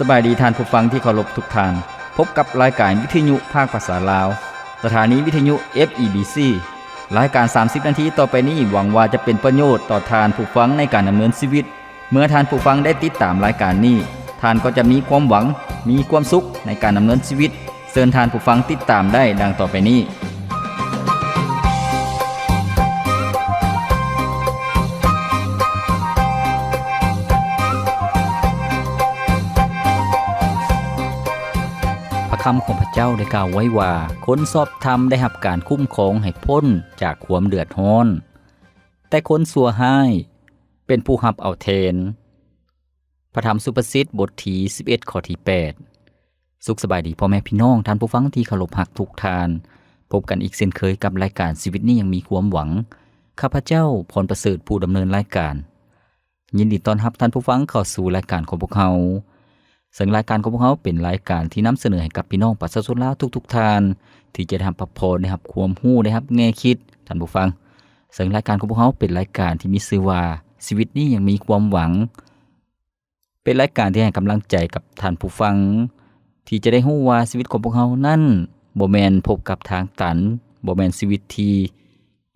ສະບາຍດີທ່ານຜູ້ຟັງທີ່ເຄົາລົບທຸກທ່ານ. ພົບກັບລາຍການວິທະຍຸພາກພາສາລາວ, ສະຖານີວິທະຍຸ ເອັຟ ອີ ບີ ຊີ. ລາຍການສາມສິບນາທີຕໍ່ໄປນີ້ ຫວັງວ່າຈະເປັນປະໂຫຍດຕໍ່ທ່ານຜູ້ຟັງໃນການດຳເນີນຊີວິດ. ເມື່ອທ່ານຜູ້ຟັງໄດ້ຕິດຕາມລາຍການນີ້, ທ່ານກໍຈະມີຄວາມຫວັງ, ມີຄວາມສຸກໃນການດຳເນີນຊີວິດ. ເຊີນທ່ານຜູ້ຟັງຕິດຕາມໄດ້ດັ່ງຕໍ່ໄປນີ້. ພະຄຳຂອງພະເຈົ້າໄດ້ກ່າວໄວ້ວ່າ, ຄົນຊອບທຳໄດ້ຮັບການຄຸ້ມຄອງໃຫ້ພົ້ນຈາກຄວາມເດືອດຮ້ອນ, ແຕ່ຄົນຊົ່ວຮ້າຍເປັນຜູ້ຮັບເອົາແທນ. ພະທຳສຸພາສິດ ບົດທີສິບເອັດ ຂໍ້ທີແປດ. ສຸກສະບາຍດີພໍ່ແມ່ພີ່ນ້ອງ, ທ່ານຜູ້ຟັງທີ່ເຄົາລົບຮັກທຸກທ່ານ. ພົບກັນອີກເຊັ່ນເຄີຍກັບລາຍການຊີວິດນີ້ຍັງມີຄວາມຫວັງ. ຂ້າພະເຈົ້າ ພອນປະເສີດ ຜູ້ດຳເນີນລາຍການ. ຍິນດີຕ້ອນຮັບທ່ານຜູ້ຟັງເຂົ້າສູ່ລາຍການຂອງພວກເຮົາ. ເຊິ່ງລາຍການຂອງພວກເຮົາເປັນລາຍການທີ່ນຳສະເໜີໃຫ້ກັບພີ່ນ້ອງປະຊາຊົນລາວທຸກໆທ່ານ ທີ່ຈະໄດ້ຮັບພະພອນ, ໄດ້ຮັບຄວາມຮູ້, ໄດ້ຮັບແງ່ຄິດ, ທ່ານຜູ້ຟັງ. ເຊິ່ງລາຍການຂອງພວກເຮົາເປັນລາຍການທີ່ມີຊື່ວ່າ ຊີວິດນີ້ຍັງມີຄວາມຫວັງ. ເປັນລາຍການທີ່ໃຫ້ກຳລັງໃຈກັບທ່ານຜູ້ຟັງ ທີ່ຈະໄດ້ຮູ້ວ່າຊີວິດຂອງພວກເຮົານັ້ນ ບໍ່ແມ່ນພົບກັບທາງຕັນ, ບໍ່ແມ່ນຊີວິດທີ່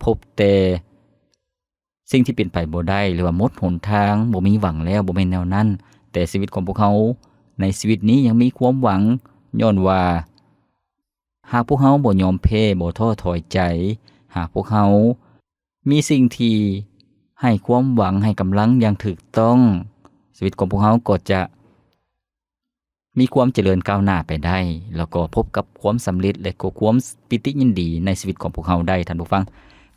ພົບແຕ່ສິ່ງທີ່ເປັນໄປບໍ່ໄດ້ ຫຼືວ່າໝົດຫົນທາງ, ບໍ່ມີຫວັງແລ້ວ, ບໍ່ແມ່ນແນວນັ້ນ. ແຕ່ຊີວິດຂອງພວກເຮົາໃນຊີວິດນີ້ຍັງມີຄວາມຫວັງ, ຍ້ອນວ່າຫາກພວກເຮົາບໍ່ຍອມແພ້, ບໍ່ທໍ້ຖອຍໃຈ, ຫາກພວກເຮົາ ມີສິ່ງທີ່ໃຫ້ຄວາມຫວັງ, ໃຫ້ກຳລັງຢ່າງຖືກຕ້ອງ, ຊີວິດຂອງພວກເຮົາກໍຈະມີຄວາມຈະເລີນກ້າວໜ້າໄປໄດ້, ແລ້ວກໍພົບກັບຄວາມສຳເລັດ ແລະ ກໍຄວາມປີຕິຍິນດີໃນຊີວິດຂອງພວກເຮົາໄດ້, ທ່ານຜູ້ຟັງ.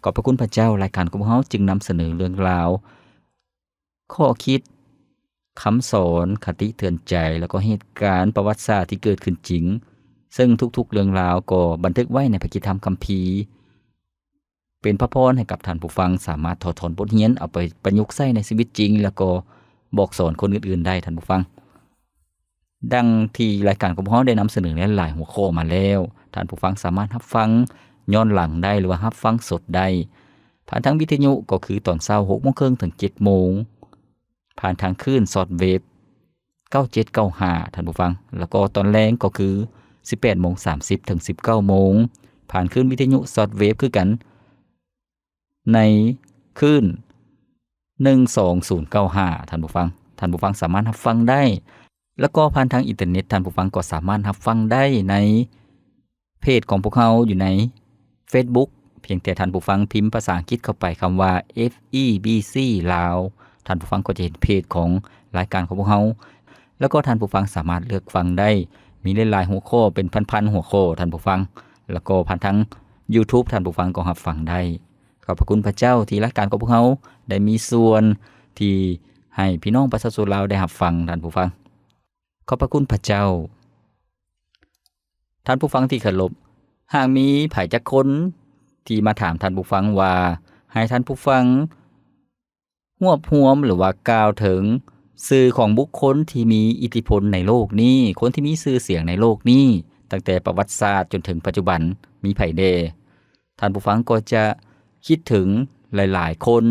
ຂອບພະຄຸນພະເຈົ້າ, ລາຍການຂອງພວກເຮົາຈຶ່ງນຳສະເໜີເລື່ອງລາວ, ຂໍ້ຄິດ, ຄຳສອນ, ຄະຕິເຕືອນໃຈ ແລ້ວກໍເຫດການປະຫວັດສາດທີ່ເກີດຂຶ້ນຈິງ, ເຊິ່ງທຸກໆເລື່ອງລາວກໍບັນທຶກໄວ້ໃນພະກິດທຳຄຳພີ, ເປັນພະພອນໃຫ້ກັບທ່ານຜູ້ຟັງສາມາດຖອດຖອນບົດຮຽນເອົາໄປປະຍຸກໃຊ້ໃນຊີວິດຈິງ ແລ້ວກໍບອກສອນຄົນອື່ນໆໄດ້, ທ່ານຜູ້ຟັງ. ດັ່ງທີ່ລາຍການຂອງພວກເຮົາໄດ້ນຳສະເໜີໃນຫຼາຍຫົວຂໍ້ມາແລ້ວ, ທ່ານຜູ້ຟັງສາມາດຮັບຟັງຍ້ອນຫຼັງໄດ້ ຫຼືວ່າຮັບຟັງສົດໄດ້ ຜ່ານທາງວິທະຍຸ ກໍຄືຕອນເຊົ້າຫົກໂມງເຄິ່ງເຖິງເຈັດໂມງ, ຜ່ານທາງຄື້ນຊອດເວບເກົ້າເຈັດເກົ້າຫ້າ ທ່ານຜູ້ຟັງ, ແລ້ວກໍຕອນແລງກໍຄືສິບແປດໂມງສາມສິບເຖິງສິບເກົ້າໂມງ, ຜ່ານຄື້ນວິທະຍຸຊອດເວບຄືກັນ ໃນຄື້ນໜຶ່ງສອງສູນເກົ້າຫ້າ ທ່ານຜູ້ຟັງ. ທ່ານຜູ້ຟັງສາມາດຮັບຟັງໄດ້ ແລ້ວກໍຜ່ານທາງອິນເຕີເນັດ ທ່ານຜູ້ຟັງກໍສາມາດຮັບຟັງໄດ້ໃນ ເພຈຂອງພວກເຮົາຢູ່ໃນເຟສບຸກ, ພຽງແຕ່ທ່ານຜູ້ຟັງພິມພາສາອັງກິດເຂົ້າໄປຄຳວ່າ ເອັຟ ອີ ບີ ຊີ ລາວ, ທ່ານຜູ້ຟັງກໍຈະເຫັນເພຈຂອງລາຍການຂອງພວກເຮົາ, ແລ້ວກໍທ່ານຜູ້ຟັງສາມາດເລືອກຟັງໄດ້ ມີຫຼາຍໆຫົວຂໍ້ ເປັນພັນໆຫົວຂໍ້, ທ່ານຜູ້ຟັງ, ແລ້ວກໍຜ່ານທາງ YouTube ທ່ານຜູ້ຟັງກໍຮັບຟັງໄດ້. ຂອບພະຄຸນພະເຈົ້າທີ່ລາຍການຂອງພວກເຮົາໄດ້ມີສ່ວນທີ່ໃຫ້ພີ່ນ້ອງປະຊາຊົນລາວໄດ້ຮັບຟັງ, ທ່ານຜູ້ຟັງ. ຂອບພະຄຸນພະເຈົ້າ. ທ່ານຜູ້ຟັງທີ່ເຄົາລົບ, ຫາກມີໃຜຈັກຄົນທີ່ມາຖາມທ່ານຜູ້ຟັງວ່າ ໃຫ້ທ່ານຜູ້ຟັງຮວບຮວມ ຫຼືວ່າກ່າວເຖິງຊື່ຂອງບຸກຄົນທີ່ມີອິດທິພົນໃນໂລກນີ້, ຄົນທີ່ມີຊື່ສຽງໃນໂລກນີ້, ຕັ້ງແຕ່ປະຫວັດສາດຈົນເຖິງປັດຈຸບັນ ມີໃຜແດ່? ທ່ານຜູ້ຟັງກໍຈະຄິດເຖິງຫຼາຍໆຄົນ,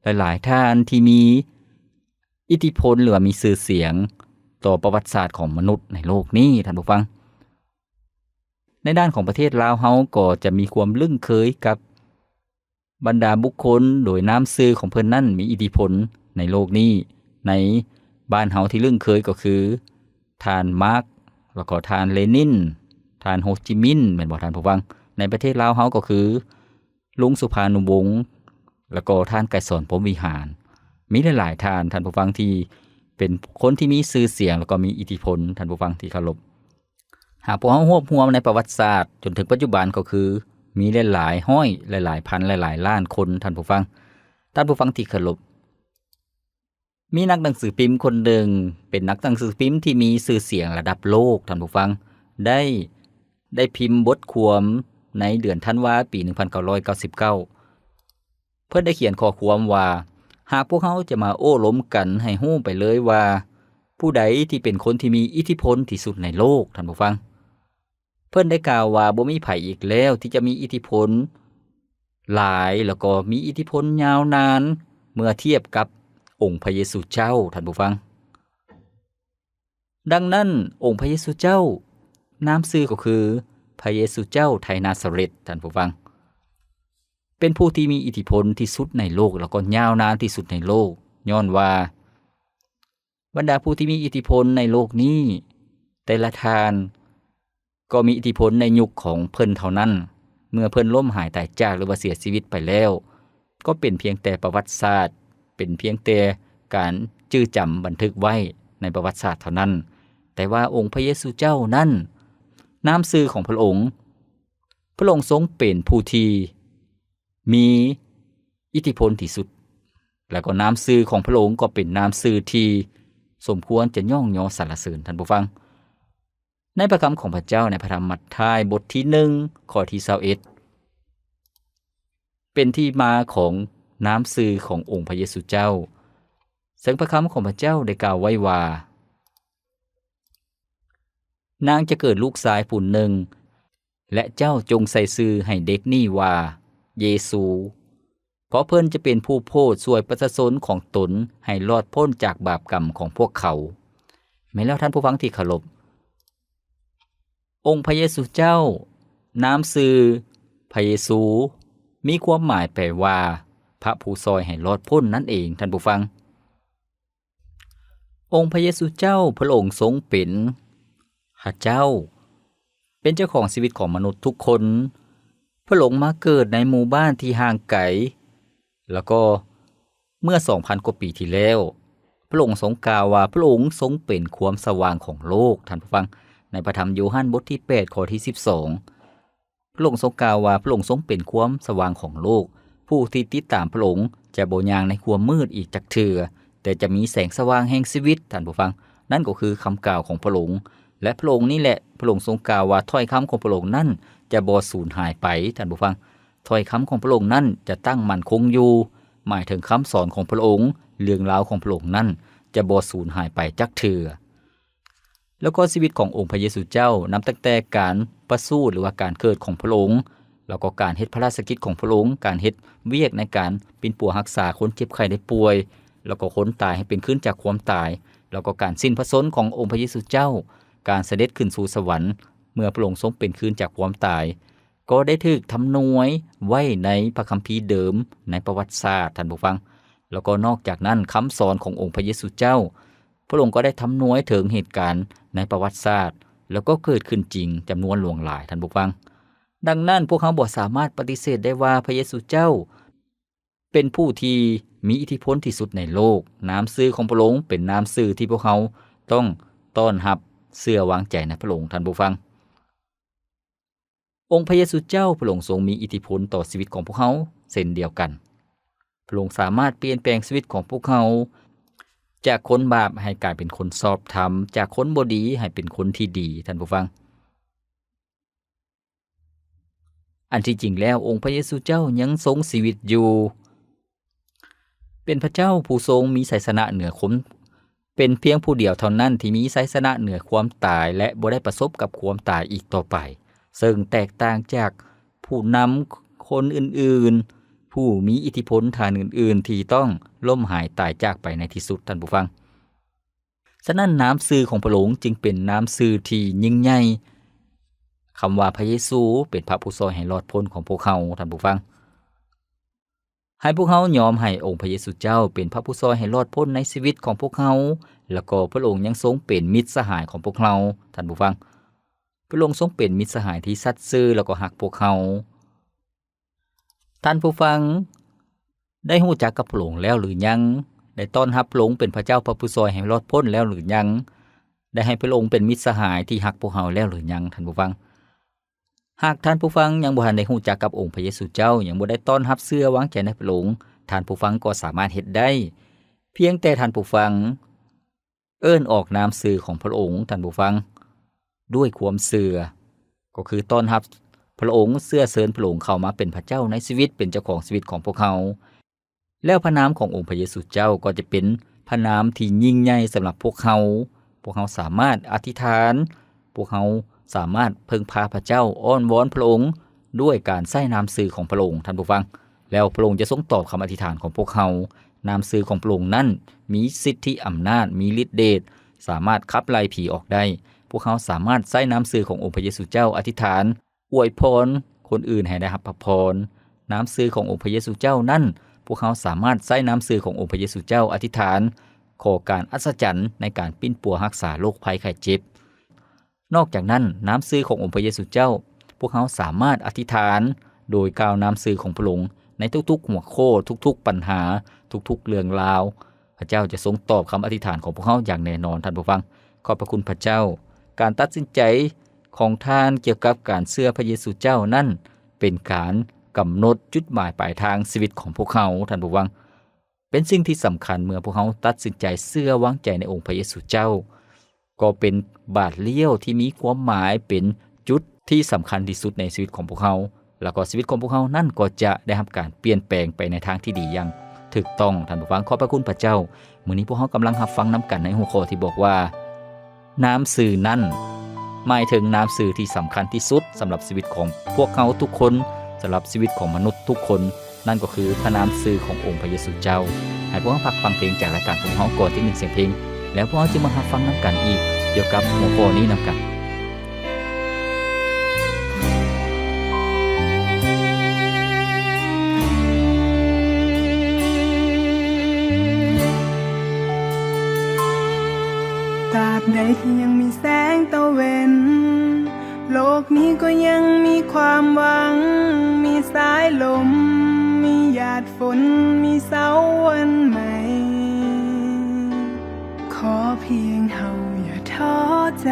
ຫຼາຍໆທ່ານທີ່ມີ ອິດທິພົນ ຫຼືວ່າມີຊື່ສຽງຕໍ່ປະຫວັດສາດຂອງມະນຸດໃນໂລກນີ້, ທ່ານຜູ້ຟັງ. ໃນດ້ານຂອງປະເທດລາວເຮົາກໍຈະມີຄວາມລຶ້ງເຄີຍກັບບັນດາບຸກຄົນ ໂດຍນາມຊື່ຂອງເພິ່ນນັ້ນມີອິດທິພົນໃນໂລກນີ້. ໃນບ້ານເຮົາທີ່ລຶ້ງເຄີຍກໍຄື ທ່ານມາກ, ແລ້ວກໍທ່ານເລນິນ, ທ່ານໂຮຈິມິນ, ແມ່ນບໍ່ທ່ານຜູ້ຟັງ? ໃນປະເທດລາວເຮົາກໍຄື ລຸງສຸພານຸວົງ ແລ້ວກໍທ່ານໄກສອນ ພົມວິຫານ. ມີຫຼາຍໆທ່ານ, ທ່ານຜູ້ຟັງທີ່ເປັນຄົນທີ່ມີຊື່ສຽງ ແລ້ວກໍມີອິດທິພົນ, ທ່ານຜູ້ຟັງທີ່ເຄົາລົບ. ຫາກພວກເຮົາຮວບຮວມໃນປະຫວັດສາດຈົນເຖິງປັດຈຸບັນ ກໍຄືມີຫຼາຍໆຮ້ອຍ, ຫຼາຍໆພັນ, ຫຼາຍໆລ້ານຄົນ, ທ່ານຜູ້ຟັງ. ທ່ານຜູ້ຟັງທີ່ເຄົາລົບ. ມີນັກໜັງສືພິມຄົນໜຶ່ງ ເປັນນັກໜັງສືພິມທີ່ມີຊື່ສຽງລະດັບໂລກ, ທ່ານຜູ້ຟັງ, ໄດ້, ໄດ້ພິມບົດຄວາມໃນເດືອນທັນວາ ປີໜຶ່ງພັນເກົ້າຮ້ອຍເກົ້າສິບເກົ້າ. ເພິ່ນໄດ້ຂຽນຂໍ້ຄວາມວ່າ, ຫາກພວກເຮົາຈະມາໂອ້ລົມກັນໃຫ້ຮູ້ໄປເລີຍວ່າ ຜູ້ໃດທີ່ເປັນຄົນທີ່ມີອິດທິພົນທີ່ສຸດໃນໂລກ, ທ່ານຜູ້ຟັງ. ເພິ່ນໄດ້ກ່າວວ່າບໍ່ມີໃຜອີກແລ້ວທີ່ຈະມີອິດທິພົນຫຼາຍ ແລ້ວກໍມີອິດທິພົນຍາວນານເມື່ອທຽບກັບອົງພະເຢຊູເຈົ້າ, ທ່ານຜູ້ຟັງ. ດັ່ງນັ້ນ ອົງພະເຢຊູເຈົ້າ ນາມຊື່ກໍຄື ພະເຢຊູເຈົ້າໄທນາຊາເລັດ, ທ່ານຜູ້ຟັງ, ເປັນຜູ້ທີ່ມີອິດທິພົນທີ່ສຸດໃນໂລກ ແລ້ວກໍຍາວນານທີ່ສຸດໃນໂລກ, ຍ້ອນວ່າ ບັນດາຜູ້ທີ່ມີອິດທິພົນໃນໂລກນີ້ ແຕ່ລະທ່ານກໍມີອິດທິພົນໃນຍຸກຂອງເພິ່ນເທົ່ານັ້ນ. ເມື່ອເພິ່ນລົ້ມຫາຍຕາຍຈາກ ຫຼືວ່າເສຍຊີວິດໄປແລ້ວ ກໍເປັນພຽງແຕ່ປະຫວັດສາດ, ເປັນພຽງແຕ່ການຈື່ຈຳບັນທຶກໄວ້ໃນປະຫວັດສາດເທົ່ານັ້ນ. ແຕ່ວ່າອົງພະເຢຊູເຈົ້ານັ້ນ, ນາມຊື່ຂອງພະອົງ, ພະອົງຊົງເປັນຜູ້ທີ່ ມີອິດທິພົນທີ່ສຸດ ແລ້ວກໍນາມຊື່ຂອງພະອົງກໍເປັນນາມຊື່ທີ່ສົມຄວນຈະຍ້ອງຍໍສັນລະເສີນ, ທ່ານຜູ້ຟັງ. ໃນພະຄຳຂອງພະເຈົ້າໃນພະທຳມັດທາຍ ບົດທີໜຶ່ງ ຂໍ້ທີຊາວເອັດ ເປັນທີ່ມາຂອງນາມຊື່ຂອງອົງພະເຢຊູເຈົ້າ, ເຊິ່ງພະຄຳຂອງພະເຈົ້າໄດ້ກ່າວໄວ້ວ່າ, ນາງຈະເກີດລູກຊາຍຜູ້ໜຶ່ງ ແລະ ເຈົ້າຈົ່ງໃສ່ຊື່ໃຫ້ເດັກນີ້ວ່າ ເຢຊູ, ເພາະເພິ່ນຈະເປັນຜູ້ໂພດຊ່ວຍປະຊາຊົນຂອງຕົນໃຫ້ລອດພົ້ນຈາກບາບກຳຂອງພວກເຂົາ. ແມ່ນແລ້ວ, ທ່ານຜູ້ຟັງທີ່ເຄົາລົບ, ອົງພະເຢຊູເຈົ້າ, ນາມຊື່ພະເຢຊູ ມີຄວາມໝາຍແປວ່າ ພະຜູ້ຊ່ອຍໃຫ້ລອດພົ້ນນັ້ນເອງ, ທ່ານຜູ້ຟັງ. ອົງພະເຢຊູເຈົ້າ, ພະອົງຊົງເປັນພະເຈົ້າ, ເປັນເຈົ້າຂອງຊີວິດຂອງມະນຸດທຸກຄົນ. ພະອົງມາເກີດໃນໝູ່ບ້ານທີ່ຫ່າງໄກ, ແລ້ວກໍເມື່ອສອງພັນກວ່າປີທີ່ແລ້ວ, ພະອົງຊົງກ່າວວ່າ ພະອົງຊົງເປັນຄວາມສະຫວ່າງຂອງໂລກ, ທ່ານຜູ້ຟັງ, ໃນພະທຳໂຢຮັນບົດທີແປດ ຂໍ້ທີສິບສອງ. ພະອົງຊົງກ່າວວ່າ ພະອົງຊົງເປັນຄວາມສະຫວ່າງຂອງໂລກ. ຜູ້ທີ່ຕິດຕາມພະອົງຈະບໍ່ຍ່າງໃນຄວາມມືດອີກຈັກເທື່ອ, ແຕ່ຈະມີແສງສະຫວ່າງແຫ່ງຊີວິດ, ທ່ານຜູ້ຟັງ. ນັ້ນກໍຄືຄຳກ່າວຂອງພະອົງ. ແລະ ພະອົງນີ້ແຫຼະ, ພະອົງຊົງກ່າວວ່າ ຖ້ອຍຄຳຂອງພະອົງນັ້ນຈະບໍ່ສູນຫາຍໄປ, ທ່ານຜູ້ຟັງ. ຖ້ອຍຄຳຂອງພະອົງນັ້ນຈະຕັ້ງໝັ້ນຄົງຢູ່, ໝາຍເຖິງຄຳສອນຂອງພະອົງ, ເລື່ອງລາວຂອງພະອົງນັ້ນຈະບໍ່ສູນຫາຍໄປຈັກເທື່ອ. ແລ້ວກໍຊີວິດຂອງອົງພະເຢຊູເຈົ້າ, ນັບຕັ້ງແຕ່ການປະສູດ ຫຼືວ່າການເກີດຂອງພະອົງ, ແລ້ວກໍການເຮັດພະລາຊະກິດຂອງພະອົງ, ການເຮັດວຽກໃນການປິ່ນປົວຮັກສາຄົນເຈັບໄຂ້ໄດ້ປ່ວຍ, ແລ້ວກໍຄົນຕາຍໃຫ້ເປັນຄືນຈາກຄວາມຕາຍ, ແລ້ວກໍການສິ້ນພະຊົນຂອງອົງພະເຢຊູເຈົ້າ, ການສະເດັດຂຶ້ນສູ່ສະຫວັນເມື່ອພະອົງຊົງເປັນຄືນຈາກຄວາມຕາຍ, ກໍໄດ້ຖືກທຳນວຍໄວ້ໃນພະຄຳພີເດີມໃນປະຫວັດສາດ, ທ່ານຜູ້ຟັງ. ແລ້ວກໍນອກຈາກນັ້ນ, ຄຳສອນຂອງອົງພະເຢຊູເຈົ້າ, ພະອົງກໍໄດ້ທຳນວຍເຖິງເຫດການໃນປະຫວັດສາດ ແລ້ວກໍເກີດຂຶ້ນຈິງຈຳນວນຫຼວງຫຼາຍ, ທ່ານຜູ້ຟັງ. ດັ່ງນັ້ນ, ພວກເຮົາບໍ່ສາມາດປະຕິເສດໄດ້ວ່າພະເຢຊູເຈົ້າເປັນຜູ້ທີ່ມີອິດທິພົນທີ່ສຸດໃນໂລກ. ນາມຊື່ຂອງພະອົງເປັນນາມຊື່ທີ່ພວກເຮົາຕ້ອງຕ້ອນຮັບ, ເຊື່ອວາງໃຈໃນພະອົງ, ທ່ານຜູ້ຟັງ. ອົງພະເຢຊູເຈົ້າ, ພະອົງຊົງມີອິດທິພົນຕໍ່ຊີວິດຂອງພວກເຮົາເຊັ່ນດຽວກັນ. ພະອົງສາມາດປ່ຽນແປງຊີວິດຂອງພວກເຮົາ ຈາກຄົນບາບໃຫ້ກາຍເປັນຄົນຊອບທຳ, ຈາກຄົນບໍ່ດີໃຫ້ເປັນຄົນທີ່ດີ, ທ່ານຜູ້ຟັງ. ອັນທີ່ຈິງແລ້ວ, ອົງພະເຢຊູເຈົ້າຍັງຊົງຊີວິດຢູ່. ເປັນພະເຈົ້າຜູ້ຊົງມີໄຊຊະນະເໜືອຄົນ, ເປັນພຽງຜູ້ດຽວເທົ່ານັ້ນທີ່ມີໄຊຊະນະເໜືອຄວາມຕາຍ ແລະ ບໍ່ໄດ້ປະສົບກັບຄວາມຕາຍອີກຕໍ່ໄປ, ເຊິ່ງແຕກຕ່າງຈາກຜູ້ນຳຄົນອື່ນໆ, ຜູ້ມີອິດທິພົນທ່ານອື່ນໆ ທີ່ຕ້ອງລົ້ມຫາຍຕາຍຈາກໄປໃນທີ່ສຸດ, ທ່ານຜູ້ຟັງ. ສະນັ້ນ, ນາມຊື່ຂອງພະອົງຈຶ່ງເປັນນາມຊື່ທີ່ຍິ່ງໃຫຍ່. ຄຳວ່າພະເຢຊູເປັນພະຜູ້ຊ່ອຍໃຫ້ລອດພົ້ນຂອງພວກເຮົາ, ທ່ານຜູ້ຟັງ. ໃຫ້ພວກເຮົາຍອມໃຫ້ອົງພະເຢຊູເຈົ້າເປັນພະຜູ້ຊ່ອຍໃຫ້ລອດພົ້ນໃນຊີວິດຂອງພວກເຮົາ, ແລ້ວກໍພະອົງຍັງຊົງເປັນມິດສະຫາຍຂອງພວກເຮົາ, ທ່ານຜູ້ຟັງ. ພະອົງຊົງເປັນມິດສະຫາຍທີ່ສັດຊື່ ແລ້ວກໍຮັກພວກເຮົາ. ທ່ານຜູ້ຟັງ ໄດ້ຮູ້ຈັກກັບພະອົງແລ້ວຫຼືຍັງ? ໄດ້ຕ້ອນຮັບພະອົງເປັນພະເຈົ້າພະຜູ້ຊ່ອຍໃຫ້ລອດພົ້ນແລ້ວຫຼືຍັງ? ໄດ້ໃຫ້ພະອົງເປັນມິດສະຫາຍທີ່ຮັກພວກເຮົາແລ້ວຫຼືຍັງ, ທ່ານຜູ້ຟັງ? ຫາກທ່ານຜູ້ຟັງຍັງບໍ່ທັນໄດ້ຮູ້ຈັກກັບອົງພະເຢຊູເຈົ້າ, ຍັງບໍ່ໄດ້ຕ້ອນຮັບເຊື່ອວາງໃຈໃນພະອົງ, ທ່ານຜູ້ຟັງກໍສາມາດເຮັດໄດ້. ພຽງແຕ່ທ່ານຜູ້ຟັງເອີ້ນອອກນາມຊື່ຂອງພະອົງ, ທ່ານຜູ້ຟັງ, ດ້ວຍຄວາມເຊື່ອ, ກໍຄືຕ້ອນຮັບພະອົງ, ເຊື້ອເຊີນພະອົງເຂົ້າມາເປັນພະເຈົ້າໃນຊີວິດ, ເປັນເຈົ້າຂອງຊີວິດຂອງພວກເຮົາ. ແລ້ວພະນາມຂອງອົງພະເຢຊູເຈົ້າກໍຈະເປັນພະນາມທີ່ຍິ່ງໃຫຍ່ສຳລັບພວກເຮົາ. ພວກເຮົາສາມາດອະທິຖານ, ພວກເຮົາສາມາດເພິ່ງພາພະເຈົ້າ, ອ້ອນວອນພະອົງດ້ວຍການໃຊ້ນາມຊື່ຂອງພະອົງ, ທ່ານຜູ້ຟັງ. ແລ້ວພະອົງຈະຊົງຕອບຄຳອະທິຖານຂອງພວກເຮົາ. ນາມຊື່ຂອງພະອົງນັ້ນມີສິດທິອຳນາດ, ມີລິດເດດ, ສາມາດຂັບໄລ່ຜີອອກໄດ້. ພວກເຮົາສາມາດໃຊ້ນາມຊື່ຂອງອົງພະເຢຊູເຈົ້າອະທິຖານ ອວຍພອນຄົນອື່ນໃຫ້ໄດ້ຮັບພະພອນ. ນາມຊື່ຂອງອົງພະເຢຊູເຈົ້ານັ້ນ, ພວກເຮົາສາມາດໃຊ້ນາມຊື່ຂອງອົງພະເຢຊູເຈົ້າອະທິຖານ ຂໍການອັດສະຈັນໃນການປິ່ນປົວຮັກສາໂລກໄພໄຂ້ເຈັບ. ນອກຈາກນັ້ນ, ນາມຊື່ຂອງອົງພະເຢຊູເຈົ້າ, ພວກເຮົາສາມາດອະທິຖານໂດຍກ່າວນາມຊື່ຂອງພະອົງໃນທຸກໆຫົວຂໍ້, ທຸກໆບັນຫາ, ທຸກໆເລື່ອງລາວ. ພະເຈົ້າຈະຊົງຕອບຄຳອະທິຖານຂອງພວກເຮົາຢ່າງແນ່ນອນ, ທ່ານຜູ້ຟັງ. ຂອບພະຄຸນພະເຈົ້າ. ການຕັດສິນໃຈຂອງທ່ານກ່ຽວກັບການເຊື່ອພະເຢຊູເຈົ້ານັ້ນ ເປັນການກຳນົດຈຸດໝາຍປາຍທາງຊີວິດຂອງພວກເຮົາ, ທ່ານຜູ້ຟັງ. ເປັນສິ່ງທີ່ສຳຄັນເມື່ອພວກເຮົາຕັດສິນໃຈເຊື່ອວາງໃຈໃນອົງພະເຢຊູເຈົ້າ, ກໍເປັນບາດລ້ຽວທີ່ມີຄວາມໝາຍ, ເປັນຈຸດທີ່ສຳຄັນທີ່ສຸດໃນຊີວິດຂອງພວກເຮົາ, ແລ້ວກໍຊີວິດຂອງພວກເຮົານັ້ນກໍຈະໄດ້ຮັບການປ່ຽນແປງໄປໃນທາງທີ່ດີຢ່າງຖືກຕ້ອງ. ທ່ານຜູ້ຟັງ, ຂອບພະຄຸນພະເຈົ້າ. ມື້ນີ້ພວກເຮົາກຳລັງຮັບຟັງນຳກັນໃນຫົວຂໍ້ທີ່ບອກວ່າ ນາມຊື່ນັ້ນ ໝາຍເຖິງນາມຊື່ທີ່ສຳຄັນທີ່ສຸດສຳລັບຊີວິດຂອງພວກເຮົາທຸກຄົນ, ສຳລັບຊີວິດຂອງມະນຸດທຸກຄົນ, ນັ້ນກໍຄືພະນາມຊື່ຂອງອົງພະເຢຊູເຈົ້າ. ໃຫ້ພວກເຮົາພັກຟັງເພງຈາກລາຍການຂອງເຮົາກ່ອນຈັກໜຶ່ງສຽງເພງ, ແລ້ວພວກເຮົາຈຶ່ງມາຮັບຟັງນຳກັນອີກກ່ຽວກັບຫົວຂໍ້ນີ້ນຳກັນ. ຕາບໃດທີ່ຍັງມີແສງຕາເວັນ, ໂລກນີ້ກໍຍັງມີຄວາມຫວັງ, ມີສາຍລົມ, ມີຫຍາດຝົນ, ມີເຊົ້າວັນໃໝ່. ຂໍພຽງເຮົາຢ່າທໍ້ໃຈ,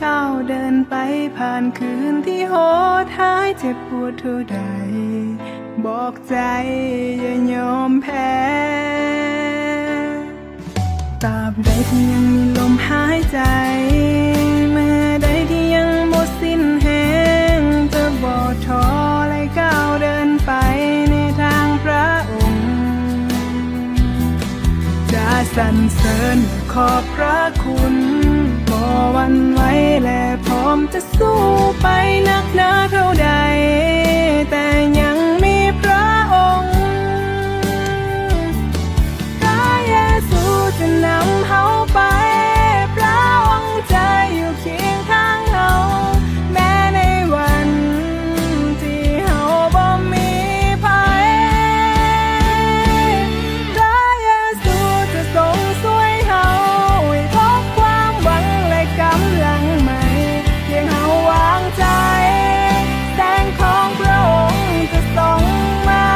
ກ້າວເດີນໄປຜ່ານຄືນທີ່ໂຫດຮ້າຍເຈັບປວດເທົ່າໃດ, ບອກໃຈຢ່າຍອມແພ້. ຕາບໃດທີ່ຍັງມີລົມຫາຍໃຈ, ເມື່ອໃດທີ່ຍັງບໍ່ສິ້ນແຮງ, ຈະບໍ່ທໍ້ ແລະ ກ້າວເດີນໄປໃນທາງພຣະອົງ. ຈະສັນເສີນ ແລະ ຂອບພຣະຄຸນ, ບໍ່ຫວັ່ນໄຫວ ແລະ ພ້ອມຈະ ສູ້ໄປໜັກໜາເທົ່າໃດ, ແຕ່ຍັງມີພຣະອົງ. ພຣະເຢຊູຈະນຳເຮົາໄປ, ພຣະອົງຈະຢູ່ຄຽງຂ້າງເຮົາ, ແມ້ໃນວັນທີ່ເຮົາບໍ່ມີໃຜ. ພຣະເຢຊູຈະຊົງຊ່ວຍເຮົາໃຫ້ພົບຄວາມຫວັງ ແລະ ກຳລັງໃໝ່. ພຽງເຮົາວາງໃຈ, ແສງຂອງພຣະອົງຈະສ່ອງມາ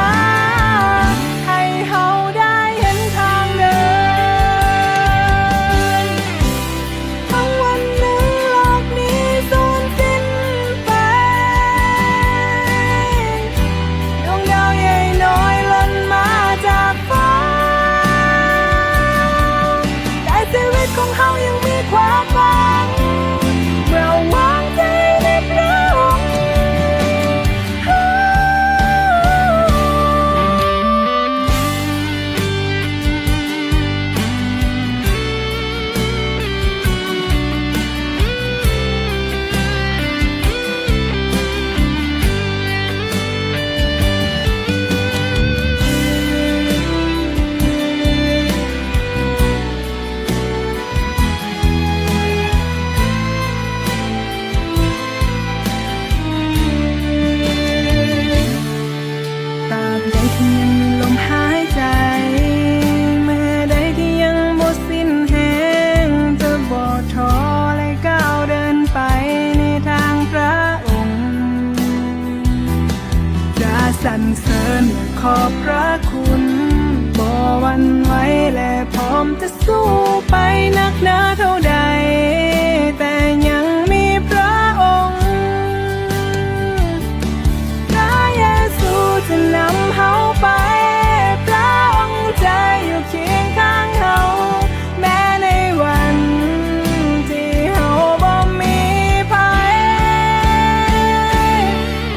ໃຫ້ເຮົາໄດ້ເຫັນທາງເດີນ. ທັງວັນໜຶ່ງໂລກນີ້ສູນສິ້ນໄປ, ດວງດາວໃຫຍ່ນ້ອຍຫຼົ່ນມາຈາກຟ້າ, ແຕ່ຊີວິດຂອງເຮົາຍັງມີຄວາມຫວັງ ເມື່ອວາງໃຈໃນພຣະອົງ. ຕາບໃດທີ່ຍັງມີລົມຫາຍໃຈ, ເມື່ອໃດທີ່ຍັງບໍ່ສິ້ນແຮງ, ຈະບໍ່ທໍ້ ແລະ ກ້າວເດີນໄປໃນທາງພຣະອົງ. ຈະສັນເສີນ ແລະ ຂອບພຣະຄຸນ, ບໍ່ຫວັ່ນໄຫວ ແລະ ພ້ອມຈະ ສູ້ໄປໜັກໜາເທົ່າໃດ, ແຕ່ຍັງມີພຣະອົງ. ພຣະເຢຊູຈະນຳເຮົາໄປ, ພຣະອົງຈະຢູ່ຄຽງຂ້າງເຮົາ, ແມ້ໃນວັນທີ່ເຮົາບໍ່ມີໃຜ.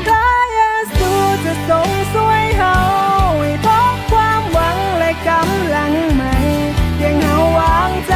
ພຣະເຢຊູຈະຊົງຊ່ວຍເຮົາໃຫ້ພົບຄວາມຫວັງ ແລະ ກຳລັງໃໝ່. ພຽງເຮົາວາງໃຈ,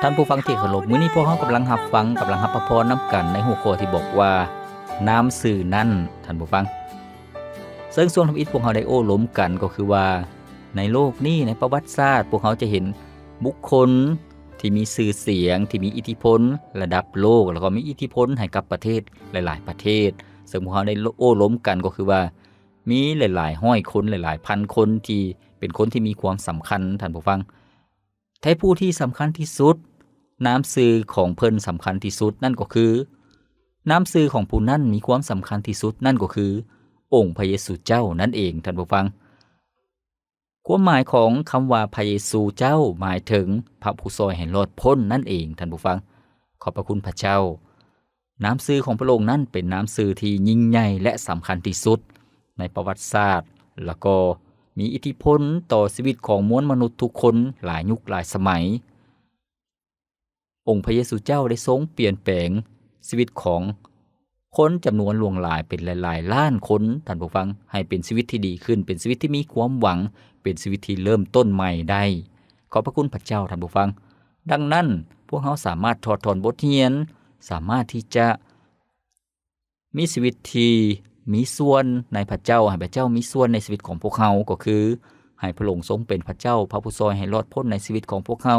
ທ່านผู้ฟังที่เคารพ มื้อนี้พวกเรากำลังรับฟัง กำลังรับพระพรนำกันในหัวข้อที่บอกว่า นามชื่อนั้น ท่านผู้ฟัง ซึ่งช่วงทำอิฐพวกเราได้โอ้ลมกันก็คือว่า ในโลกนี้ ในประวัติศาสตร์ พวกเราจะเห็นบุคคลที่มีชื่อเสียง ที่มีอิทธิพลระดับโลก แล้วก็มีอิทธิพลให้กับประเทศหลายๆ ประเทศ ซึ่งพวกเราได้โอ้ลมกันก็คือว่า มีหลายๆ ร้อยคน หลายๆ พันคนที่เป็นคนที่มีความสำคัญ ท่านผู้ฟัง แต่ผู้ที่สำคัญที่สุด นามชื่อของเพิ่นสำคัญที่สุดนั่นก็คือ นามชื่อของผู้นั้นมีความสำคัญที่สุดนั่นก็คือ องค์พระเยซูเจ้านั่นเอง ท่านผู้ฟัง ความหมายของคำว่าพระเยซูเจ้าหมายถึงพระผู้ช่วยให้รอดพ้นนั่นเอง ท่านผู้ฟัง ขอบพระคุณพระเจ้า นามชื่อของพระองค์นั้นเป็นนามชื่อที่ยิ่งใหญ่และสำคัญที่สุดในประวัติศาสตร์ แล้วก็มีอิทธิพลต่อชีวิตของมวลมนุษย์ทุกคนหลายยุคหลายสมัย องค์พระเยซูเจ้าได้ทรงเปลี่ยนแปลงชีวิตของคนจำนวนหลวงหลายเป็นหลายๆ ล้านคน ท่านผู้ฟัง ให้เป็นชีวิตที่ดีขึ้น เป็นชีวิตที่มีความหวัง เป็นชีวิตที่เริ่มต้นใหม่ได้ ขอบพระคุณพระเจ้า ท่านผู้ฟัง ดังนั้น พวกเราสามารถถอดถอนบทเรียน สามารถที่จะมีชีวิตที่มีส่วนในพระเจ้า ให้พระเจ้ามีส่วนในชีวิตของพวกเรา ก็คือให้พระองค์ทรงเป็นพระเจ้า พระผู้ช่วยให้รอดพ้นในชีวิตของพวกเรา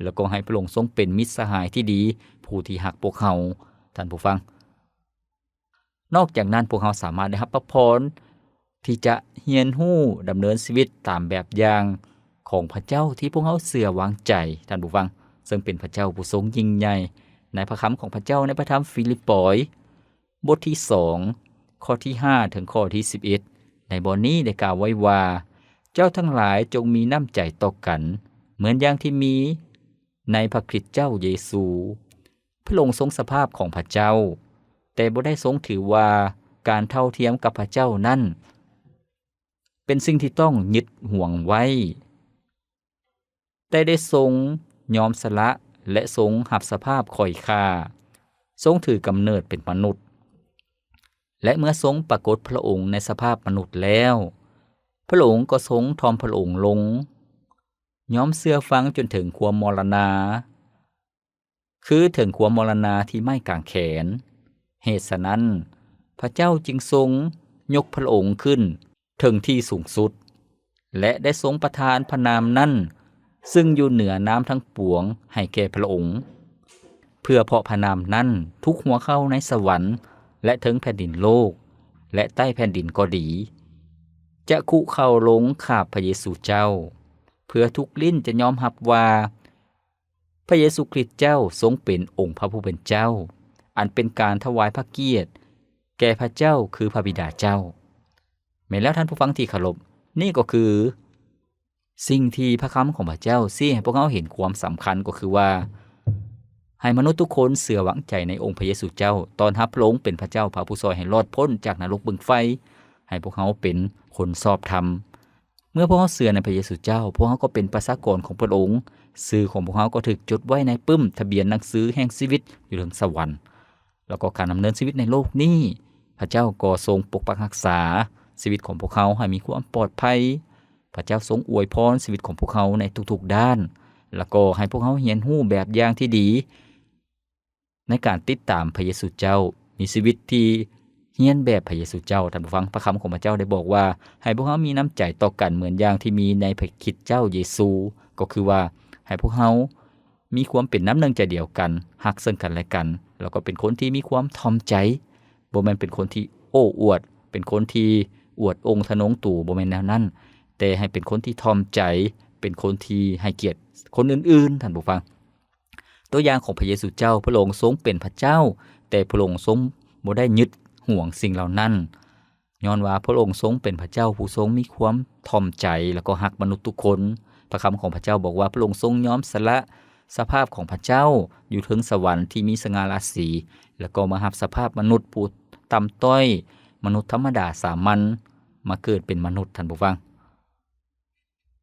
แล้วก็ให้พระองค์ทรงเป็นมิตรสหายที่ดี ผู้ที่ฮักพวกเรา ท่านผู้ฟัง นอกจากนั้นพวกเราสามารถได้รับพระพรที่จะเรียนรู้ดำเนินชีวิตตามแบบอย่างของพระเจ้าที่พวกเราเชื่อวางใจ ท่านผู้ฟัง ซึ่งเป็นพระเจ้าผู้ทรงยิ่งใหญ่ ในพระคำของพระเจ้าในพระธรรมฟีลิปปอย บทที่สอง ข้อที่ห้า ถึงข้อที่สิบเอ็ด ในบทนี้ได้กล่าวไว้ว่า เจ้าทั้งหลายจงมีน้ำใจต่อกัน เหมือนอย่างที่มีในพระคริสต์เจ้าเยซู พระองค์ทรงสภาพของพระเจ้า แต่บ่ได้ทรงถือว่าการเท่าเทียมกับพระเจ้านั้น เป็นสิ่งที่ต้องยึดหวงไว้ แต่ได้ทรงยอมสละและทรงรับสภาพข้อยข้า ทรงถือกำเนิดเป็นมนุษย์ และเมื่อทรงปรากฏพระองค์ในสภาพมนุษย์แล้ว พระองค์ก็ทรงถ่อมพระองค์ลง ยอมเชื่อฟังจนถึงความมรณา คือถึงความมรณาที่ไม้กางแขน เหตุฉะนั้น พระเจ้าจึงทรงยกพระองค์ขึ้นถึงที่สูงสุด และได้ทรงประทานพระนามนั้น ซึ่งอยู่เหนือนามทั้งปวงให้แก่พระองค์ เพื่อเพราะพระนามนั้นทุกหัวเข่าในสวรรค์ และเทิงแผ่นดินโลก และใต้แผ่นดินก็ดี จะคุเข่าลงกราบพระเยซูเจ้า เพื่อทุกลิ้นจะยอมรับว่า พระเยซูคริสต์เจ้าทรงเป็นองค์พระผู้เป็นเจ้า อันเป็นการถวายพระเกียรติแก่พระเจ้าคือพระบิดาเจ้า แม่นแล้วท่านผู้ฟังที่เคารพ นี่ก็คือสิ่งที่พระคำของพระเจ้าชี้ให้พวกเราเห็นความสำคัญก็คือว่า ให้มนุษย์ทุกคนเชื่อวางใจในองค์พระเยซูเจ้า ต้อนรับพระองค์เป็นพระเจ้า พระผู้ช่วยให้รอดพ้นจากนรกบึงไฟ ให้พวกเราเป็นคนชอบธรรม เมื่อพวกเราเชื่อในพระเยซูเจ้า พวกเราก็เป็นประชากรของพระองค์ ชื่อของพวกเราก็ถูกจดไว้ในปึ้มทะเบียนหนังสือแห่งชีวิตอยู่เทิงสวรรค์ แล้วก็การดำเนินชีวิตในโลกนี้ พระเจ้าก็ทรงปกปักรักษาชีวิตของพวกเราให้มีความปลอดภัย พระเจ้าทรงอวยพรชีวิตของพวกเราในทุกๆด้าน แล้วก็ให้พวกเราเรียนรู้แบบอย่างที่ดี ในการติดตามพระเยซูเจ้า มีชีวิตที่เรียนแบบพระเยซูเจ้า ท่านผู้ฟัง พระคำของพระเจ้าได้บอกว่า ให้พวกเรามีน้ำใจต่อกันเหมือนอย่างที่มีในพระคริสต์เจ้าเยซู ก็คือว่าให้พวกเรามีความเป็นน้ำหนึ่งใจเดียวกัน ฮักซึ่งกันและกัน แล้วก็เป็นคนที่มีความถ่อมใจ บ่แม่นเป็นคนที่โอ้อวด เป็นคนที่อวดองค์ทะนงตู บ่แม่นแนวนั้น แต่ให้เป็นคนที่ถ่อมใจ เป็นคนที่ให้เกียรติคนอื่นๆ ท่านผู้ฟัง ตัวอย่างของพระเยซูเจ้า พระองค์ทรงเป็นพระเจ้า แต่พระองค์ทรงบ่ได้ยึดหวงสิ่งเหล่านั้น ย้อนว่าพระองค์ทรงเป็นพระเจ้าผู้ทรงมีความถ่อมใจ แล้วก็ฮักมนุษย์ทุกคน พระคำของพระเจ้าบอกว่าพระองค์ทรงยอมสละสภาพของพระเจ้าอยู่เทิงสวรรค์ที่มีสง่าราศี แล้วก็มารับสภาพมนุษย์ผู้ต่ำต้อย มนุษย์ธรรมดาสามัญ มาเกิดเป็นมนุษย์ ท่านผู้ฟัง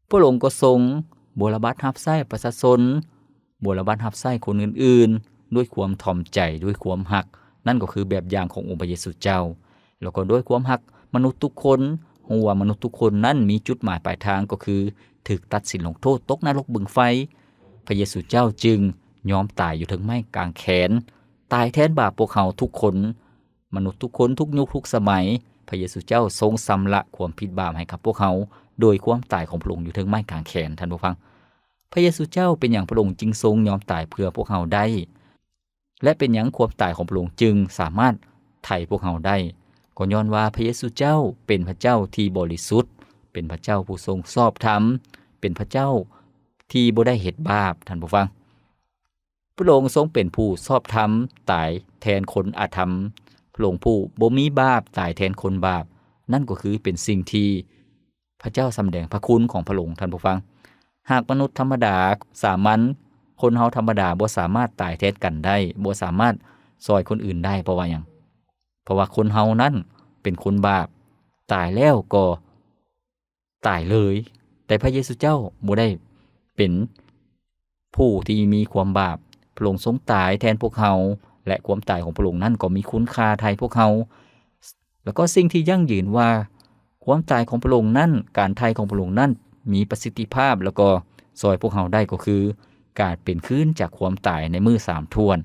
พระองค์ก็ทรงบวรบัตรรับใช้ประชาชน บวรบัตรรับใช้คนอื่นๆ ด้วยความถ่อมใจ ด้วยความฮัก นั่นก็คือแบบอย่างขององค์พระเยซูเจ้า แล้วก็ด้วยความฮักมนุษย์ทุกคน ฮู้ว่ามนุษย์ทุกคนนั้นมีจุดหมายปลายทางก็คือถูกตัดสินลงโทษตกนรกบึงไฟ พระเยซูเจ้าจึง ຍອມຕາຍຢູ່ເທິງໄມ້ກາງແຂນ, ຕາຍແທນບາບພວກເຮົາທຸກຄົນ. ມະນຸດທຸກຄົນ, ທຸກຍຸກ, ທຸກສະໄໝ, ພະເຢຊູເຈົ້າຊົງຊຳລະຄວາມຜິດບາບໃຫ້ກັບພວກເຮົາ ໂດຍຄວາມຕາຍຂອງພະອົງຢູ່ເທິງໄມ້ກາງແຂນ. ທ່ານຜູ້ຟັງ, ພະເຢຊູເຈົ້າ ເປັນຫຍັງພະອົງຈຶ່ງຊົງຍອມຕາຍເພື່ອພວກເຮົາໄດ້? ແລະ ເປັນຫຍັງຄວາມຕາຍຂອງພະອົງຈຶ່ງສາມາດໄຖ່ພວກເຮົາໄດ້? ກໍຍ້ອນວ່າພະເຢຊູເຈົ້າເປັນພະເຈົ້າທີ່ບໍລິສຸດ, ເປັນພະເຈົ້າຜູ້ຊົງຊອບທຳ, ເປັນພະເຈົ້າທີ່ບໍ່ໄດ້ເຮັດບາບ. ທ່ານຜູ້ຟັງ, ພະອົງຊົງເປັນຜູ້ຊອບທຳ, ຕາຍແທນຄົນອະທຳ, ພະອົງຜູ້ບໍ່ມີບາບ, ຕາຍແທນຄົນບາບ. ນັ້ນກໍຄືເປັນສິ່ງທີ່ ພະເຈົ້າສຳແດງພະຄຸນຂອງພະອົງ. ທ່ານຜູ້ຟັງ, ຫາກມະນຸດທຳມະດາສາມັນ, ຄົນເຮົາທຳມະດາບໍ່ສາມາດຕາຍແທນກັນໄດ້, ບໍ່ສາມາດຊ່ອຍຄົນອື່ນໄດ້. ເພາະວ່າຫຍັງ? ເພາະວ່າຄົນເຮົານັ້ນເປັນຄົນບາບ, ຕາຍແລ້ວກໍຕາຍເລີຍ. ແຕ່ພະເຢຊູເຈົ້າບໍ່ໄດ້ເປັນ ຜູ້ທີ່ມີຄວາມບາບ, ພະອົງຊົງຕາຍແທນພວກເຮົາ ແລະ ຄວາມຕາຍຂອງພະອົງນັ້ນກໍມີຄຸນຄ່າໄຖ່ພວກເຮົາ. ແລ້ວກໍສິ່ງທີ່ຢັ້ງຢືນວ່າຄວາມຕາຍຂອງພະອົງນັ້ນ, ການໄຖ່ຂອງພະອົງນັ້ນມີປະສິດທິພາບ ແລ້ວກໍຊ່ອຍພວກເຮົາໄດ້ ກໍຄືການເປັນຄືນຈາກຄວາມຕາຍໃນມື້ສາມຖ້ວນ.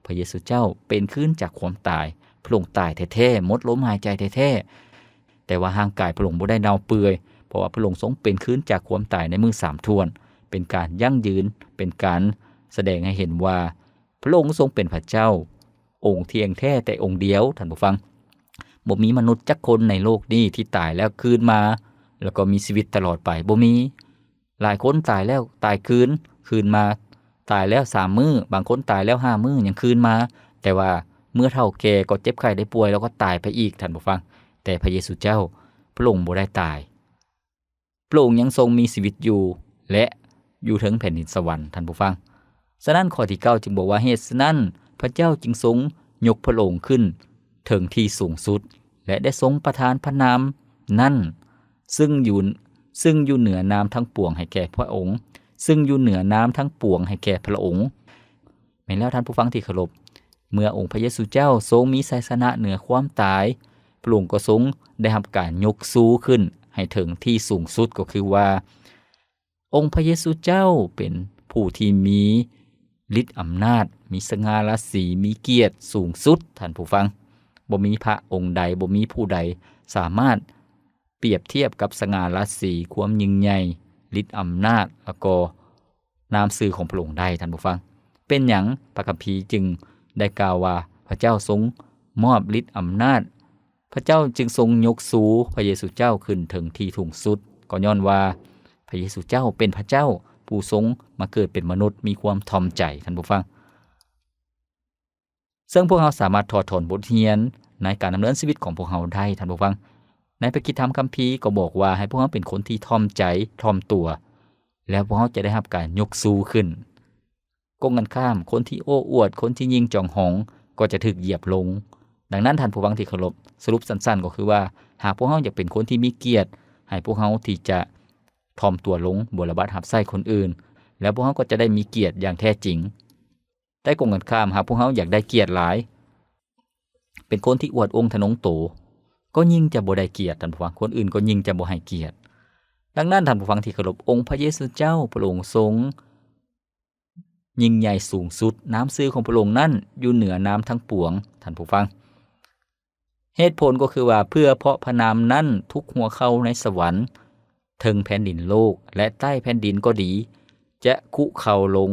ພະເຢຊູເຈົ້າເປັນຄືນຈາກຄວາມຕາຍ, ພະອົງຕາຍແທ້ໆ, ໝົດລົມຫາຍໃຈແທ້ໆ. ແຕ່ວ່າຮ່າງກາຍພະອົງບໍ່ໄດ້ເນົ່າເປື່ອຍ, ເພາະວ່າພະອົງຊົງເປັນຄືນຈາກຄວາມຕາຍໃນມື້ສາມຖ້ວນ. ເປັນການຢັ້ງຢືນ, ເປັນການສະແດງໃຫ້ເຫັນວ່າພະອົງຊົງເປັນພະເຈົ້າ ອົງທ່ຽງແທ້ແຕ່ອົງດຽວ. ທ່ານຜູ້ຟັງ, ບໍ່ມີມະນຸດຈັກຄົນໃນໂລກນີ້ທີ່ຕາຍແລ້ວຄືນມາ ແລ້ວກໍມີຊີວິດຕະຫຼອດໄປ, ບໍ່ມີ. ຫຼາຍຄົນຕາຍແລ້ວຕາຍຄືນ, ຄືນມາ, ຕາຍແລ້ວສາມມື້, ບາງຄົນຕາຍແລ້ວຫ້າມື້ຍັງຄືນມາ, ແຕ່ວ່າເມື່ອເຖົ້າແກ່ກໍເຈັບໄຂ້ໄດ້ປ່ວຍ ແລ້ວກໍຕາຍໄປອີກ. ທ່ານຜູ້ຟັງ, ແຕ່ພະເຢຊູເຈົ້າ ພະອົງບໍ່ໄດ້ຕາຍ, ພະອົງຍັງຊົງມີຊີວິດຢູ່ ແລະ ຢູ່ເທິງແຜ່ນດິນສະຫວັນ. ທ່ານຜູ້ຟັງ, ສະນັ້ນຂໍ້ທີເກົ້າຈຶ່ງບອກວ່າ, ເຫດສະນັ້ນ ພະເຈົ້າຈຶ່ງຊົງຍົກພະອົງຂຶ້ນເຖິງທີ່ສູງສຸດ ແລະ ໄດ້ຊົງປະທານພະນາມນັ້ນ ຊຶ່ງຢູ່ ຊຶ່ງຢູ່ເໜືອນາມທັງປວງໃຫ້ແກ່ພະອົງ, ຊຶ່ງຢູ່ເໜືອນາມທັງປວງໃຫ້ແກ່ພະອົງ. ແມ່ນແລ້ວທ່ານຜູ້ຟັງທີ່ເຄົາລົບ, ເມື່ອອົງພະເຢຊູເຈົ້າຊົງມີໄຊຊະນະເໜືອຄວາມຕາຍ, ພະອົງກໍຊົງໄດ້ຮັບການຍົກຊູຂຶ້ນໃຫ້ເຖິງທີ່ສູງສຸດ, ກໍຄືວ່າ ອົງພະເຢຊູເຈົ້າເປັນຜູ້ທີ່ມີລິດອຳນາດ, ມີສະຫງ່າລາສີ, ມີກຽດສູງສຸດ. ທ່ານຜູ້ຟັງ, ບໍ່ມີພະອົງໃດ, ບໍ່ມີຜູ້ໃດສາມາດປຽບທຽບກັບສະຫງ່າລາສີ, ຄວາມຍິ່ງໃຫຍ່, ລິດອຳນາດ ແລ້ວກໍນາມຊື່ຂອງພະອົງໄດ້. ທ່ານຜູ້ຟັງ, ເປັນຫຍັງພະຄຳພີຈຶ່ງໄດ້ກ່າວວ່າ ພະເຈົ້າຊົງມອບລິດອຳນາດ ພະເຈົ້າຈຶ່ງຊົງຍົກຊູພະເຢຊູເຈົ້າຂຶ້ນເຖິງທີ່ສູງສຸດ? ກໍຍ້ອນວ່າພະເຢຊູເຈົ້າເປັນພະເຈົ້າຜູ້ຊົງມາເກີດເປັນມະນຸດ, ມີຄວາມຖ່ອມໃຈ. ທ່ານຜູ້ຟັງ, ເຊິ່ງພວກເຮົາສາມາດຖອດຖອນບົດຮຽນໃນການດຳເນີນຊີວິດຂອງພວກເຮົາໄດ້. ທ່ານຜູ້ຟັງ, ໃນພະຄຣິສຕະທຳຄຳພີກໍບອກວ່າໃຫ້ພວກເຮົາເປັນຄົນທີ່ຖ່ອມໃຈ, ຖ່ອມຕົວ, ແລ້ວພວກເຮົາຈະໄດ້ຮັບການຍົກຊູຂຶ້ນ. ກົງກັນຂ້າມ, ຄົນທີ່ໂອ້ອວດ, ຄົນທີ່ຍິ່ງຈອງຫອງ ກໍຈະຖືກຢຽບລົງ. ດັ່ງນັ້ນ, ທ່ານຜູ້ຟັງທີ່ເຄົາລົບ, ສະຫຼຸບສັ້ນໆກໍຄືວ່າ, ຫາກພວກເຮົາຢາກເປັນຄົນທີ່ມີກຽດ, ໃຫ້ພວກເຮົາທີ່ຈະຖ່ອມຕົວລົງ, ບົວລະບັດຮັບໃຊ້ຄົນອື່ນ, ແລ້ວພວກເຮົາກໍຈະໄດ້ມີກຽດຢ່າງແທ້ຈິງ. ແຕ່ກົງກັນຂ້າມ, ຫາກພວກເຮົາຢາກໄດ້ກຽດຫຼາຍ, ເປັນຄົນທີ່ອວດອົ່ງທະນົງໂຕ, ກໍຍິ່ງຈະບໍ່ໄດ້ກຽດ, ທ່ານຜູ້ຟັງ, ຄົນອື່ນກໍຍິ່ງຈະບໍ່ໃຫ້ກຽດ. ດັ່ງນັ້ນ, ທ່ານຜູ້ຟັງທີ່ເຄົາລົບ, ອົງພະເຢຊູເຈົ້າ, ພະອົງຊົງ ຍິ່ງໃຫຍ່ສູງສຸດ, ນາມຊື່ຂອງພະອົງນັ້ນຢູ່ເໜືອນາມທັງປວງ. ທ່ານຜູ້ຟັງ, ເຫດຜົນກໍຄືວ່າ ເພື່ອເພາະພະນາມນັ້ນ ທຸກຫົວເຂົ່າໃນສະຫວັນ, ເທິງແຜ່ນດິນໂລກ ແລະ ໃຕ້ແຜ່ນດິນກໍດີ, ຈະຄຸເຂົ່າລົງ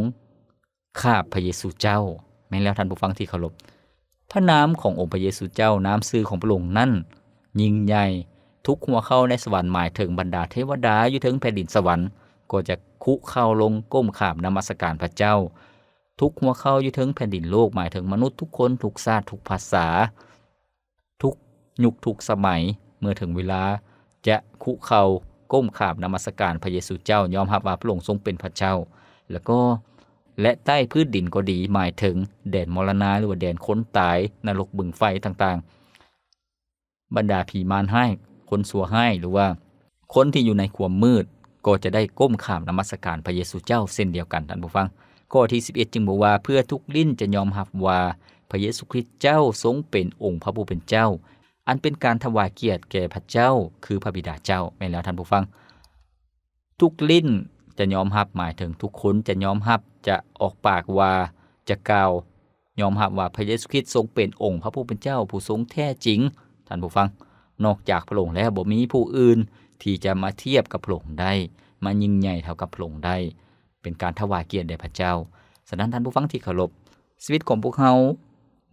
ຂາບພະເຢຊູເຈົ້າ. ແມ່ນແລ້ວ, ທ່ານຜູ້ຟັງທີ່ເຄົາລົບ, ພະນາມຂອງອົງພະເຢຊູເຈົ້າ, ນາມຊື່ຂອງພະອົງນັ້ນຍິ່ງໃຫຍ່. ທຸກຫົວເຂົ່າໃນສະຫວັນ ໝາຍເຖິງບັນດາເທວະດາຢູ່ເທິງແຜ່ນດິນສະຫວັນ ກໍຈະຄຸເຂົ່າລົງກົ້ມຂາບນະມັດສະການພະເຈົ້າ. ທຸກຫົວເຂົ່າຢູ່ເທິງແຜ່ນດິນໂລກ ໝາຍເຖິງມະນຸດທຸກຄົນ, ທຸກຊາດ, ທຸກພາສາ, ທຸກຍຸກ, ທຸກສະໄໝ. ເມື່ອເຖິງເວລາ ຈະຄຸເຂົ່າກົ້ມຂາບນະມັດສະການພະເຢຊູເຈົ້າ, ຍອມຮັບວ່າພະອົງຊົງເປັນພະເຈົ້າ. ແລ້ວກໍ ແລະ ໃຕ້ພື້ນດິນກໍດີ, ໝາຍເຖິງແດນມໍລະນາ ຫຼືວ່າແດນຄົນຕາຍ, ນະລົກບຶງໄຟຕ່າງໆ. ບັນດາຜີມານຮ້າຍ, ຄົນຊົ່ວຮ້າຍ ຫຼືວ່າຄົນທີ່ຢູ່ໃນຄວາມມືດ ກໍຈະໄດ້ກົ້ມຂາບນະມັດສະການພະເຢຊູເຈົ້າເຊັ່ນດຽວກັນ. ທ່ານຜູ້ຟັງ, ຂໍ້ທີສິບເອັດຈຶ່ງບອກວ່າ ເພື່ອທຸກລິ້ນຈະຍອມຮັບວ່າພະເຢຊູຄຣິດເຈົ້າຊົງເປັນອົງພະຜູ້ເປັນເຈົ້າ, ອັນເປັນການຖວາຍກຽດແກ່ພະເຈົ້າ ຄືພະບິດາເຈົ້າ. ແມ່ນແລ້ວ, ທ່ານຜູ້ຟັງ, ທຸກລິ້ນ ຈະຍອມຮັບ ໝາຍເຖິງທຸກຄົນຈະຍອມຮັບ ຈະອອກປາກວ່າ ຈະກ່າວຍອມຮັບວ່າພະເຢຊູຄຣິດຊົງເປັນອົງພະຜູ້ເປັນເຈົ້າຜູ້ຊົງແທ້ຈິງ. ທ່ານຜູ້ຟັງ, ນອກຈາກພະອົງແລ້ວ ບໍ່ມີຜູ້ອື່ນທີ່ຈະມາທຽບກັບພະອົງໄດ້, ມາຍິ່ງໃຫຍ່ເທົ່າກັບພະອົງໄດ້, ເປັນການຖວາຍກຽດແດ່ພະເຈົ້າ. ສະນັ້ນທ່ານຜູ້ຟັງທີ່ເຄົາລົບ, ຊີວິດຂອງພວກເຮົາ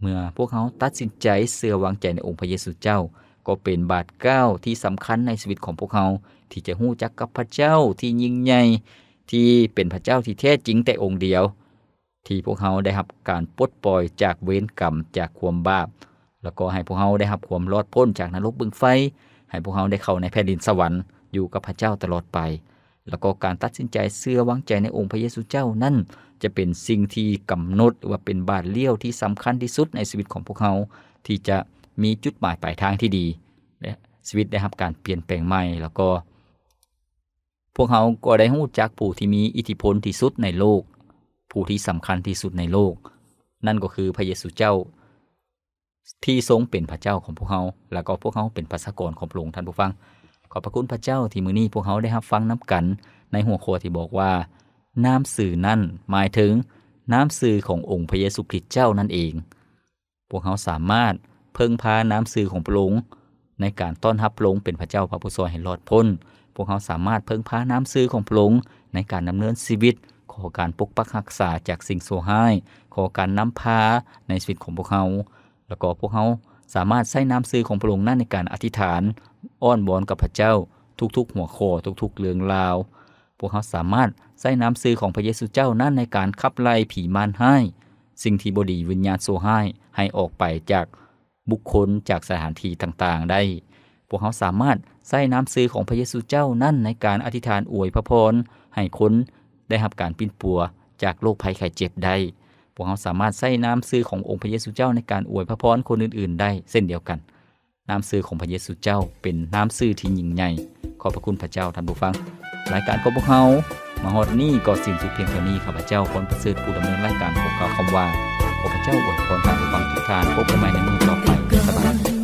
ເມື່ອພວກເຮົາຕັດສິນໃຈເຊື່ອວາງໃຈໃນອົງພະເຢຊູເຈົ້າ ກໍເປັນບາດກ້າວທີ່ສຳຄັນໃນຊີວິດຂອງພວກເຮົາ ທີ່ຈະຮູ້ຈັກກັບພະເຈົ້າທີ່ຍິ່ງໃຫຍ່ ທີ່ເປັນພະເຈົ້າທີ່ແທ້ຈິງແຕ່ອົງດຽວ, ທີ່ພວກເຮົາໄດ້ຮັບການປົດປ່ອຍຈາກເວນກຳ ຈາກຄວາມບາບ, ແລ້ວກໍໃຫ້ພວກເຮົາໄດ້ຮັບຄວາມລອດພົ້ນຈາກນະລົກບຶງໄຟ, ໃຫ້ພວກເຮົາໄດ້ເຂົ້າໃນແຜ່ນດິນສະຫວັນ ຢູ່ກັບພະເຈົ້າຕະຫຼອດໄປ. ແລ້ວກໍການຕັດສິນໃຈເຊື່ອວາງໃຈໃນອົງພະເຢຊູເຈົ້ານັ້ນ ຈະເປັນສິ່ງທີ່ກຳນົດ ຫຼືວ່າເປັນບາດລ້ຽວທີ່ສຳຄັນທີ່ສຸດໃນຊີວິດຂອງພວກເຮົາ ທີ່ຈະມີຈຸດໝາຍປາຍທາງທີ່ດີ ແລະ ຊີວິດໄດ້ຮັບການປ່ຽນແປງໃໝ່. ແລ້ວກໍພວກເຮົາກໍໄດ້ຮູ້ຈັກຜູ້ທີ່ມີອິດທິພົນທີ່ສຸດໃນໂລກ, ຜູ້ທີ່ສຳຄັນທີ່ສຸດໃນໂລກ, ນັ້ນກໍຄືພະເຢຊູເຈົ້າ ທີ່ຊົງເປັນພະເຈົ້າຂອງພວກເຮົາ ແລ້ວກໍພວກເຮົາເປັນປະຊາກອນຂອງພະອົງ. ທ່ານຜູ້ຟັງ, ຂອບພະຄຸນພະເຈົ້າທີ່ມື້ນີ້ພວກເຮົາໄດ້ຮັບຟັງນຳກັນໃນຫົວຂໍ້ທີ່ບອກວ່າ ນາມຊື່ນັ້ນ ໝາຍເຖິງນາມຊື່ຂອງອົງພະເຢຊູຄຣິດເຈົ້ານັ້ນເອງ. ພວກເຮົາສາມາດເພິ່ງພານາມຊື່ຂອງພະອົງໃນການຕ້ອນຮັບພະອົງເປັນພະເຈົ້າພະຜູ້ຊ່ວຍໃຫ້ລອດພົ້ນ. ພວກເຮົາສາມາດເພິ່ງພານາມຊື່ຂອງພະອົງໃນການດຳເນີນຊີວິດ, ຂໍການປົກປັກຮັກສາຈາກສິ່ງຊົ່ວຮ້າຍ, ຂໍການນຳພາໃນຊີວິດຂອງພວກເຮົາ. ແລ້ວກໍພວກເຮົາສາມາດໃຊ້ນາມຊື່ຂອງພະອົງນັ້ນໃນການອະທິຖານ, ອ້ອນວອນກັບພະເຈົ້າທຸກໆຫົວຂໍ້, ທຸກໆເລື່ອງລາວ. ພວກເຮົາສາມາດໃຊ້ນາມຊື່ຂອງພະເຢຊູເຈົ້ານັ້ນໃນການຂັບໄລ່ຜີມານຮ້າຍ, ສິ່ງທີ່ບໍ່ດີ, ວິນຍານຊົ່ວຮ້າຍ ໃຫ້ອອກໄປຈາກບຸກຄົນ, ຈາກສະຖານທີ່ຕ່າງໆໄດ້. ພວກເຮົາສາມາດໃຊ້ນາມຊື່ຂອງພະເຢຊູເຈົ້ານັ້ນໃນການອະທິຖານອວຍພະພອນໃຫ້ຄົນໄດ້ຮັບການປິ່ນປົວຈາກໂລກໄພໄຂ້ເຈັບໄດ້. ພວກເຮົາສາມາດໃຊ້ນາມຊື່ຂອງອົງພະເຢຊູເຈົ້າໃນການອວຍພະພອນຄົນອື່ນໆໄດ້ເຊັ່ນດຽວກັນ. ນາມຊື່ຂອງພະເຢຊູເຈົ້າເປັນນາມຊື່ທີ່ຍິ່ງໃຫຍ່. ຂອບພະຄຸນພະເຈົ້າ. ທ່ານຜູ້ຟັງ, ລາຍການຂອງພວກເຮົາມາຮອດນີ້ກໍສິ້ນສຸດພຽງເທົ່ານີ້. ຂ້າພະເຈົ້າ ພອນປະເສີດ ຜູ້ດຳເນີນລາຍການ ຂໍກ່າວຄຳວ່າ ຂໍພະເຈົ້າອວຍພອນທ່ານຜູ້ຟັງທຸກທ່ານ. ພົບກັນໃໝ່ໃນມື້ຕໍ່ໄປ. ສະບາຍດີ.